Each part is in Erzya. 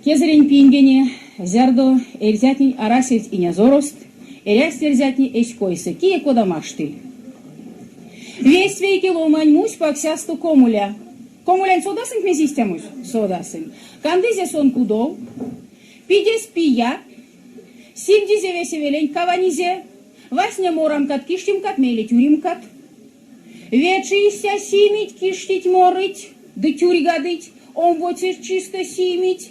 Кезэрень пингене, зярдо эрзятнень арасельть инязорост, эрясть эрзятне эсь койсэ, кие кода маштыль. Весть вейке ломань мусь паксясто комуля. Комулянть содасынк мезе истямось? Содасынк. Кандызе сон кудов, пидесь пия, симдизе весе веленть каванизе, васня морамкат, киштемкат, мейле тюремкат. Ве чистэ симить, киштить, морыть ды тюрьгадыть, омбоце чистэ симить,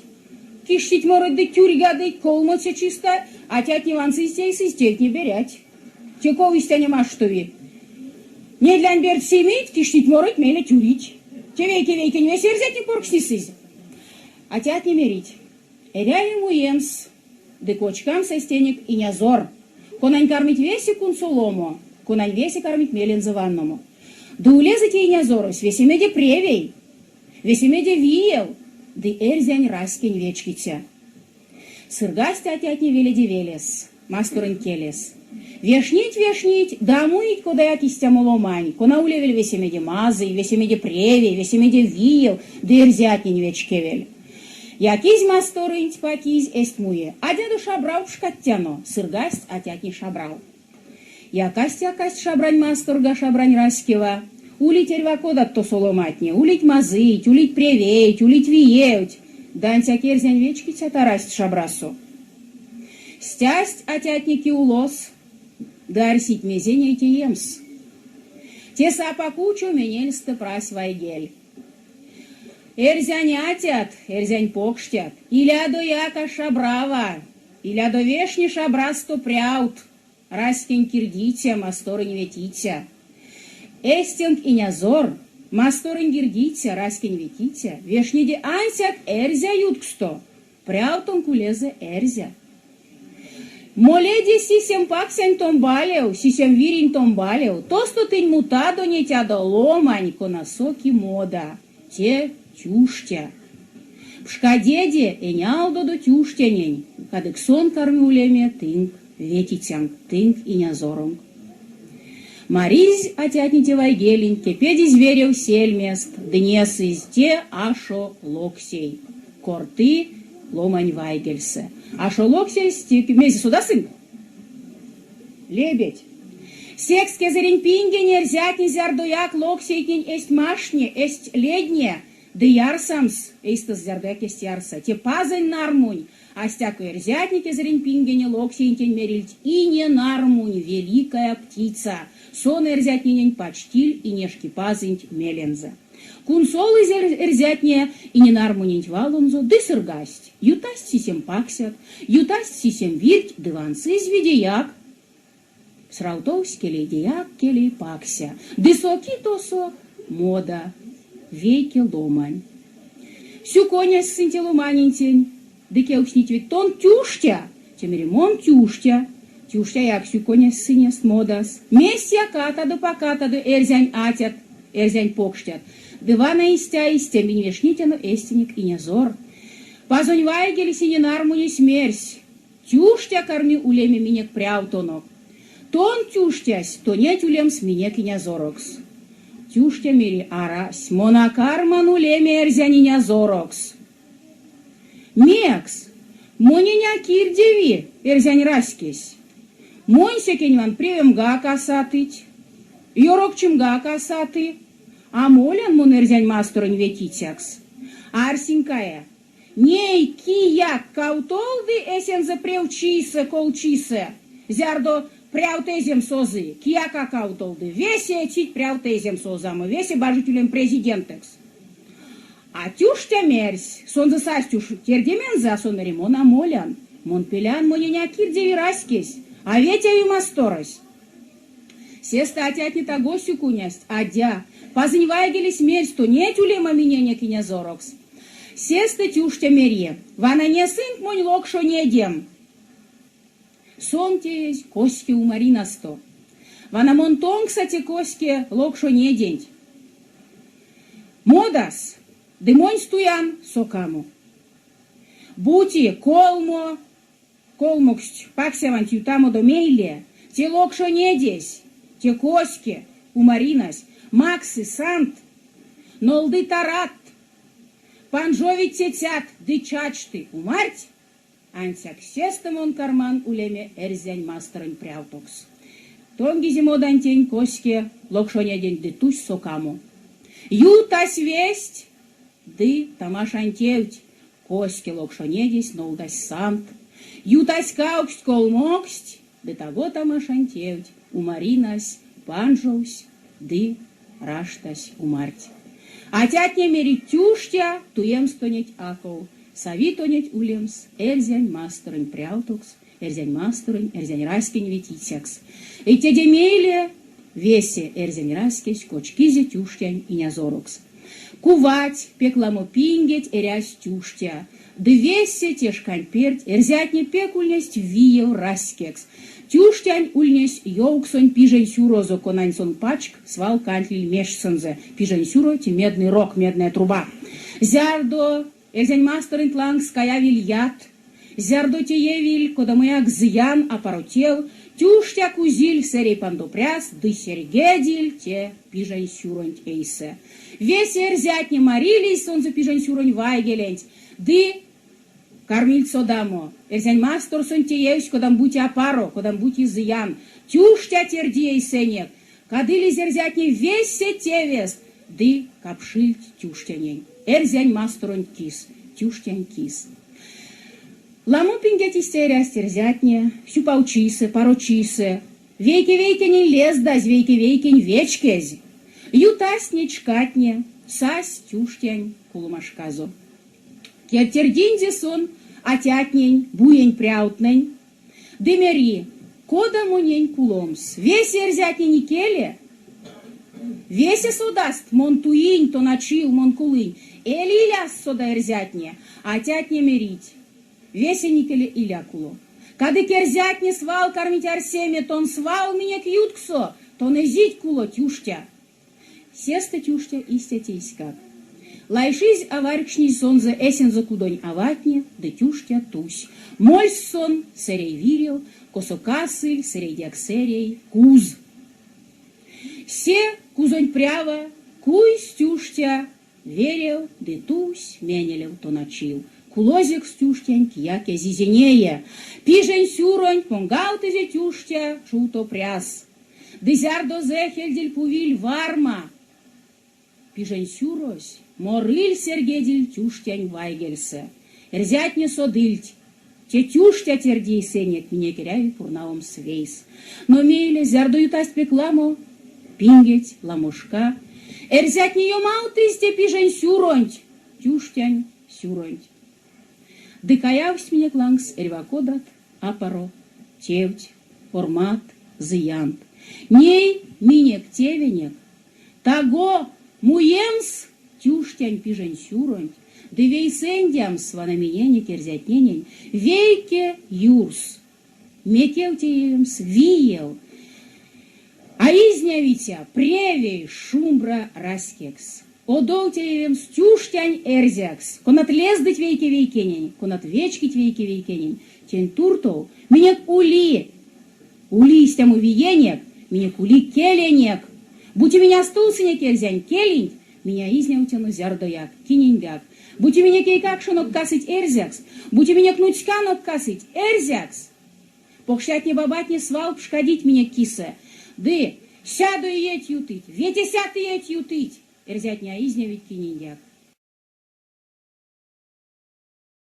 киштить, морыть ды тюрьгадыть, колмоце чистэ атятне вансызь тейсызь, тевтне берять. Те ков истя не маштови? Недлянь перть симить, киштить, морыть, мейле тюрить. Те вейке-вейкень весе эрзятне поркснесызь. Атятне мерить: Эряви муемс ды кочкамс эстенек инязор, конань кармить весе кунсоломо, конань весе кармить мелензэ ванномо. Ды улезэ те инязорось весемеде превей, весемеде виев ды эрзянь раськень вечкиця. Сыргасть атятне веледе велес, масторонь келес. Вешнить-вешнить, да муить кодаяк истямо ломань, кона улевель весемеде мазый, весемеде превей, весемеде виев ды эрзятнень вечкевель. Якизь масторонть, пакизь, эзть муе. Адядо шабрав пшкадтяно, сыргасть атятне шабрав. Якасть-якасть шабрань масторга шабрань раськева. Улить эрьва кодат тосо ломатне, улить мазыйть, улить превейть, улить виевть. Да ансяк эрзянь вечкицят арасть шабрасо. Стясть атятне киулос ды арсить мезе ней теемс. Тесэ апак учо менельстэ прась вайгель. Эрзянь атят, эрзянь покштят, илядо яка шабрава, илядо вешне шабрасто прявт, раськень кирдиця, масторонь ветиця. Эстенк инязор, масторонь кирдиця, раськень ветиця, вешнеде ансяк эрзя ютксто, Прявтонк улезэ эрзя. Моледе сисем паксянь томбалев, сисем вирень томбалев, тосто тынь мутадо нетядо ломань, кона соки мода, те Тюштя. Пшкадеде энялдодо Тюштянень, кадык сон карми улеме тынк ветицянк, тынк инязоронк. Маризь атятне те вайгеленть, кепедизь верев сельмест ды несызь те ашо локсей. Корты ломань вайгельсэ. Ашо локсесь, мезе содасынк? Лебедь. Секс кезэрень пингень эрзятне зярдояк локсейтнень эзть маштне, эзть ледне ды ярсамс эйстэст зярдояк эзть ярса. Те пазонь нармунь, а стяко эрзятне кезэрень пингене локсеентень мерильть ине нармунь, великая птица. Сон эрзятненень пачтиль Инешкипазонть мелензэ. Кунсолызь эрзятне иненармуненть валонзо ды сыргасть. Ютасть сисем паксят, ютасть сисем вирть ды вансызь видеяк. Сравтовсь келейдеяк келей пакся, ды соки тосо мода, вейке ломань. Сюконясь сынь те ломанентень ды кевкстнить ведь тон Тюштя? Те мери мон Тюштя. Тюштяяк сюконясь сынест модас. Мезть якатадо, пакатадо, эрзянь атят, эрзянь покштят. Ды вана истя, истя минь вешнетяно эстенек инязор. Пазонь вайгелесь иненармунесь мерсь, Тюштя карми улеме минек прявтонок. Тон, Тюштясь, тонеть улемс минек инязорокс. Тюштя мери, арась, мон а карман улеме эрзянь инязорокс. Мекс? Монень а кирдеви эрзянь раськесь. Монь секень вант превемгак а сатыть, ёрокчимгак а саты, а молян мон эрзянь масторонь ветицякс. Арсинькая, ней кияк кавтолды эсензэ превчисэ, колчисэ, зярдо прявтезем созы, кияк а кавтолды, весе эцить прявтезем созамо, весе бажить улем президентэкс. А Тюштя мерсь, сонзэ састь уш тердемензэ, а сон мери, мон а молян, мон пелян, монень а кирдеви раськесь, а ветяви масторось. Сестэ атятне таго сюкунясть, адя, пазонь вайгелесь мерсь, тонеть улема миненек инязорокс. Сестэ Тюштя мери, вана несынк монь локшо недем. Сон теезь коське умаринасто. Вана мон тонгса те коське локшо неденть. Модас, ды монсь туян сокамо. Бути колмо колмоксть паксяванть ютамодо мейле те локшо недесь, те коське умаринась максы сант, нолды тарадт. Панжовить цецят ды чачты умарть, ансяк сестэ мон карман улеме Эрзянь масторонь прявтокс. Тонгизе модантень коське локшонеденть ды тусь сокамо. Ютась весть ды тамашань тевть, коське локшонедесь нолдась сант. Ютась кавксть-колмоксть ды таго тамашань тевть, умаринась панжовсь ды раштась умарть. Атятне мерить Тюштя, туемс тонеть а ков, сави тонеть улемс Эрзянь масторонь прявтокс, Эрзянь масторонь, эрзянь раськень ветицякс. И теде мейле весе эрзянь раськесь кочкизе Тюштянь инязорокс. Кувать, пек ламо пингеть эрясь Тюштя, ды весе те шканть перть эрзятне пек ульнесть виев раськекс. Тюштянь ульнесь ёвксонь пижень сюрозо, конань сон пачк свал кандтлиль мештьсэнзэ. Пижень сюро те медный рог, медная труба. Зярдо Эрзянь масторонть лангс каявиль ят, зярдо теевиль кодамояк зыян, апаро тев, Тюштя кузиль сэрей пандопряс ды серьгедиль те пижень сюронть эйсэ. Весе эрзятне марилизь сонзэ пижень сюронь вайгеленть ды кармильть содамо, Эрзянь масторсонть теевсь кодамо-бути апаро, кодамо-бути зыян. Тюштя терди эйсэнек, кадылизь эрзятне весе тевест ды капшильть Тюштянень, Эрзянь масторонть кис, Тюштянь кис. Ламо пингеть истя эрясть эрзятне, сюпавчисэ, парочисэ, вейке-вейкенень лездазь, вейке-вейкень вечкезь. Ютасть неть шкатне, сась Тюштянь кулома шказо. Тердинзе сон атятнень, буень прявтнэнь ды мери, кода монень куломс, весе эрзятнень икеле? Весе содаст, мон туинь, тоначив, мон кулынь. Эли иляст сода эрзятне, атятне мерить, весень икеле иля куло. Кадык эрзятне свал кармить арсеме, тон свал минек ютксо, тон эзить куло, Тюштя. Сестэ Тюштя истя тейськак. Лайшизь аварькшнизь сонзэ эсензэ кудонь аватне, ды Тюштя тусь. Мольсь сон сэрей вирев, косо касыль сэрейдяк сэрей куз. Се кузонть прява куйсь Тюштя верев ды тусь менелев тоначив. Кулозекс Тюштянь кияк эзизе нее. Пижень сюронть понгавтызе Тюштя чувто пряс. Ды зярдо зэхельдиль пувиль варма, пижень сюрось морыль-серьгедиль Тюштянь вайгельсэ. Эрзятне содыльть, те Тюштя терди эйсэнек, минек эряви пурнавомс вейс. Но мейле, зярдо ютасть пек ламо пингеть, ламо шка, эрзятне ёмавтызь те пижень сюронть, Тюштянь сюронть. Ды каявсть минек лангс эрьва кодат апаро тевть, ормат, зыянт. Ней минек тевенек таго муемс Тюштянь пижень сюронть ды вейсэндямс вана миненек эрзятненень вейке юрс, мекев теевемс виев, а изнявиця, превей, шумбра раськекс. Одов теевемс Тюштянь эрзякс, конат лездыть вейке-вейкенень, конат вечкить вейке-вейкенень. Тень туртов минек ули, ули истямо виенек, минек ули келенек. Бути минь а стувтсынек эрзянь келенть, минь а изнявтяно зярдояк, киненьгак. Бути минек эйкакшонок касыть эрзякс, бути минек нуцьканок касыть эрзякс, Покштятне-бабатне свал пшкадить минек кисэ. Ды сядо иеть ютыть, ветесядт иеть ютыть, эрзятне а изнявить киненьгак.